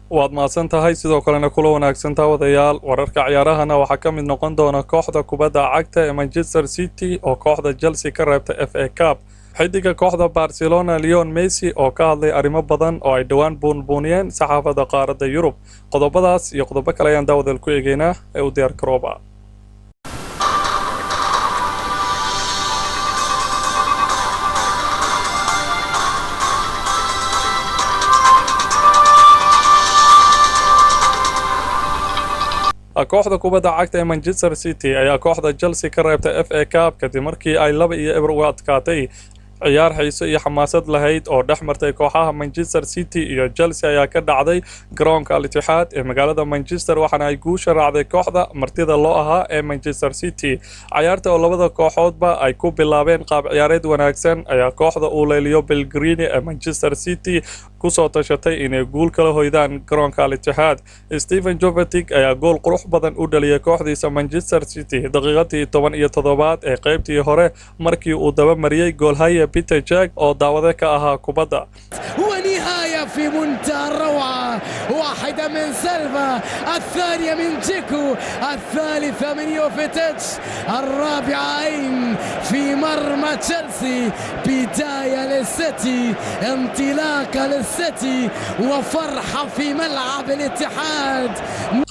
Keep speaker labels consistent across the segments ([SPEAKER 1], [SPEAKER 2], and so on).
[SPEAKER 1] Waad mahadsan tahay, sidoo kalena kula wanaagsan daawadayaal. Wararka ciyaarahana waxaa ka mid noqon doona kooxda kubadda cagta ee Manchester City oo kooxda Chelsea ka reebtay FA Cup, xidiga kooxda Barcelona Leon Messi oo ka hadlay arrimo badan oo ay dhowaan buunbuuniyeen saxaafadda qaaradda Yurub. Qodobadaas iyo qodobo kale ayaan daawadayaal ku eegeynaa ee u diyaar garooba. Kooxda kubadda cagta ee Manchester City ayaa kooxda Chelsea ka reebtay FA Cup kadib markii ay 2-0 uga adkaatay. Ciyaar xiiso iyo xamaasad lahayd oo dhex martay kooxaha Manchester City iyo Chelsea ayaa ka dhacday garoonka Al Ittihad ee magaalada Manchester, waxaana ay guusha raacday kooxda martida loo ahaa ee Manchester City. Ciyaarta oo labada kooxoodba ay ku bilaabeen qaab ciyaareed wanaagsan ayaa kooxda uu leeliyo Pellegrini ee Manchester City kusoo tashatay inay guul kala hoydaan garoonka Al Ittihad. Stephen Jovetic ayaa gool qurux badan u dhaliyay kooxdiisa Manchester City daqiiqadii 17aad ee qaybtii hore markii uu dabamariyey goolhaye Peter Jack oo daawade ka ahaa kubadda.
[SPEAKER 2] ونهاية في منتهى الروعة، واحدة من سيلفا، الثانية من جيكو، الثالثة من يوفيتيتش، الرابعة أين في مرمى تشيلسي. بداية للسيتي، انطلاقة للسيتي، وفرحة في ملعب الاتحاد.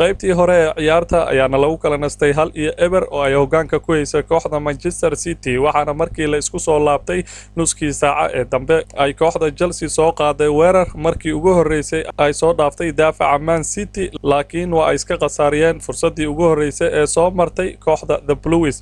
[SPEAKER 1] Qaybtii hore ee ciyaarta ayaana lagu kala nastay 1-0 oo ay hogaanka ku haysay kooxda Manchester City, waxaana markii la isku soo laabtay nuskii saaca ee dambe ay kooxda Chelsea soo qaaday weerar markii ugu horreysay ay soo dhaaftay daafaca Man City, laakiin waa ay iska khasaariyeen fursaddii ugu horreysay ee soo martay kooxda The Blues.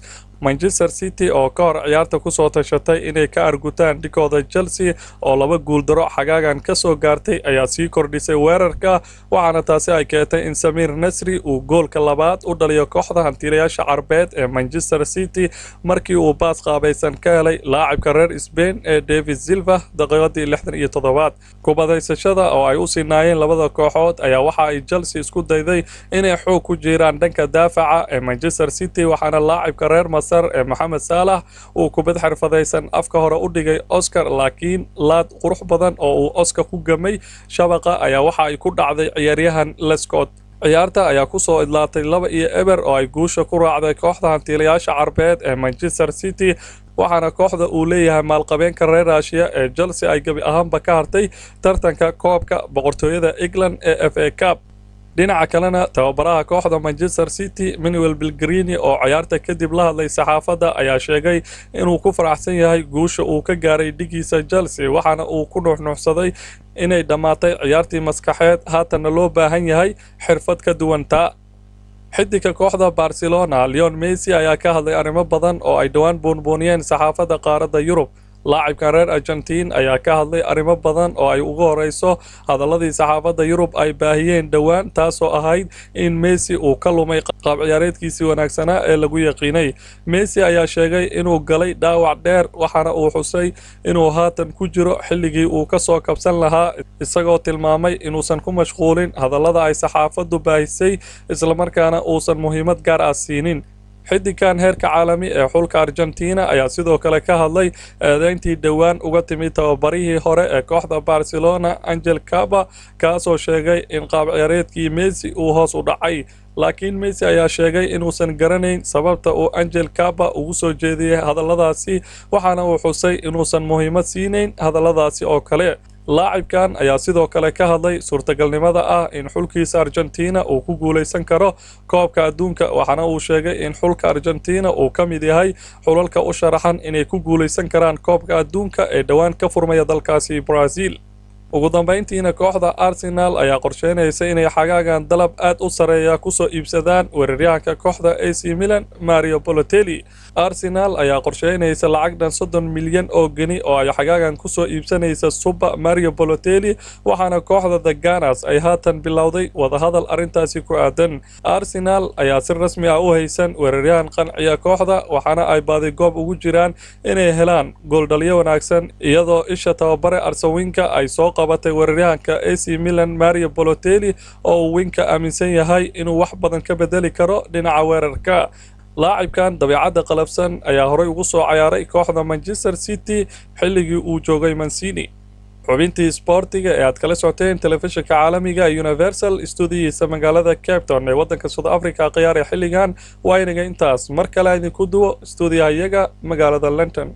[SPEAKER 1] Manchester City oo ka hor ciyaarta kusoo tashatay inay ka argutaan dhigooda Chelsea oo 2 guuldaro xagaagan ka soo gaartay ayaa sii kordhisay weerarka, waxaana taasi ay keentay in Samir Nasri uu goolka labaad u dhaliyo kooxda hantiilayaasha carbeed ee Manchester City markii uu baas qaabaysan ka helay laacibka reer Spain ee David Silva daqiiqadii 67aad. Kubadaysashada oo ay u sinaayeen labada kooxood ayaa waxa ay Chelsea isku dayday inay xoog ku jiiraan dhanka daafaca ee Manchester City, waxaana laacibka reer Masar ee Mohamed Salah uu kubad xirfadaysan afka hore u dhigay Oscar, laakiin laad qurux badan oo uu Oscar ku gamay shabaqa ayaa waxa ay ku dhacday ciyaaryahan Lescott. Ciyaarta ayaa kusoo idlaatay 2-0 oo ay guusha ku raacday kooxda hantiilayaasha carbeed ee Manchester City, waxaana kooxda uu leeyahay maalqabeenka reer Aasiya ee Chelsea ay gebi ahaanba ka hartay tartanka koobka boqortooyada England ee FA Cup. Dhinaca kalena, tababaraha kooxda Manchester City Manuel Pellegrini oo ciyaarta kadib la hadlay saxaafadda ayaa sheegay inuu ku faraxsan yahay guusha uu ka gaaray dhigiisa Chelsea, waxaana uu ku nuuxnuuxsaday inay dhammaatay ciyaartii maskaxeed, haatanna loo baahan yahay xirfad ka duwan taa. Xidiga kooxda Barcelona Leon Messi ayaa ka hadlay arrimo badan oo ay dhowaan buunbuuniyeen saxaafadda qaaradda Yurub. Laacibkan reer Argentin ayaa ka hadlay arrimo badan oo ay ugu horeyso hadaladii saxaafadda Yurub ay baahiyeen dhowaan, taasoo ahayd in Messi uu ka lumay qaab ciyaareedkiisii wanaagsanaa ee lagu yaqiinay. Messi ayaa sheegay inuu galay dhaawac dheer, waxaana uu xusay inuu haatan ku jiro xilligii uu ka soo kabsan lahaa, isagoo tilmaamay inuusan ku mashquulin hadallada ay saxaafaddu baahisay islamarkaana uusan muhiimad gaar ah siinin. Xidigan heerka caalami ee xulka Argentina ayaa sidoo kale ka hadlay eedeyntii dhowaan uga timid tababarihii hore ee kooxda Barcelona Angel Caba, kaasoo sheegay in qaab ciyaareedkii Messi uu hoos u dhacay. Laakiin Messi ayaa sheegay inuusan garanayn sababta uu Angel Caba ugu soo jeediyey hadalladaasi, waxaana uu xusay inuusan muhiimad siinayn hadalladaasi oo kale. Laacibkan ayaa sidoo kale ka hadlay suurtagalnimada ah in xulkiisa Argentina uu ku guuleysan karo koobka adduunka, waxaana uu sheegay in xulka Argentina uu ka mid yahay xulalka u sharaxan inay ku guuleysan karaan koobka adduunka ee dhowaan ka furmaya dalkaasi Brazil. Ugu dambeyntiina, kooxda Arsenal ayaa qorsheynaysa inay xagaagan dalab aad u sareeya kusoo iibsadaan weeraryahanka kooxda AC Milan Mario Balotelli. Arsenal ayaa qorsheynaysa lacag dhan 30 milyan oo geni oo ay xagaagan kusoo iibsanaysa Suba Mario Balotelli, waxaana kooxda The Gunners ay haatan bilowday wadahadal arrintaasi ku aadan. Arsenal ayaa si rasmi ah u haysan weeraryahan qanciya kooxda, waxaana ay baadigoob ugu jiraan inay helaan gooldhalyo wanaagsan, iyadoo isha tababare Arsene Wenger ay soo qabatay weeraryahanka AC Milan Mario Balotelli oo uu Wenger aaminsan yahay inuu wax badan ka bedeli karo dhinaca weerarka. Laacibkan dabeecadda qalafsan ayaa horey ugu soo ciyaaray kooxda Manchester City xilligii uu joogay Mancini. Xubintii sboortiga ee aad kala socoteen telefishinka caalamiga Universal stuudiyihiisa magaalada Cape Town ee waddanka South Africa, khiyaar, xilligan waa inaga intaas. Mar kale idinku duwo stuudiyaha iyaga magaalada London.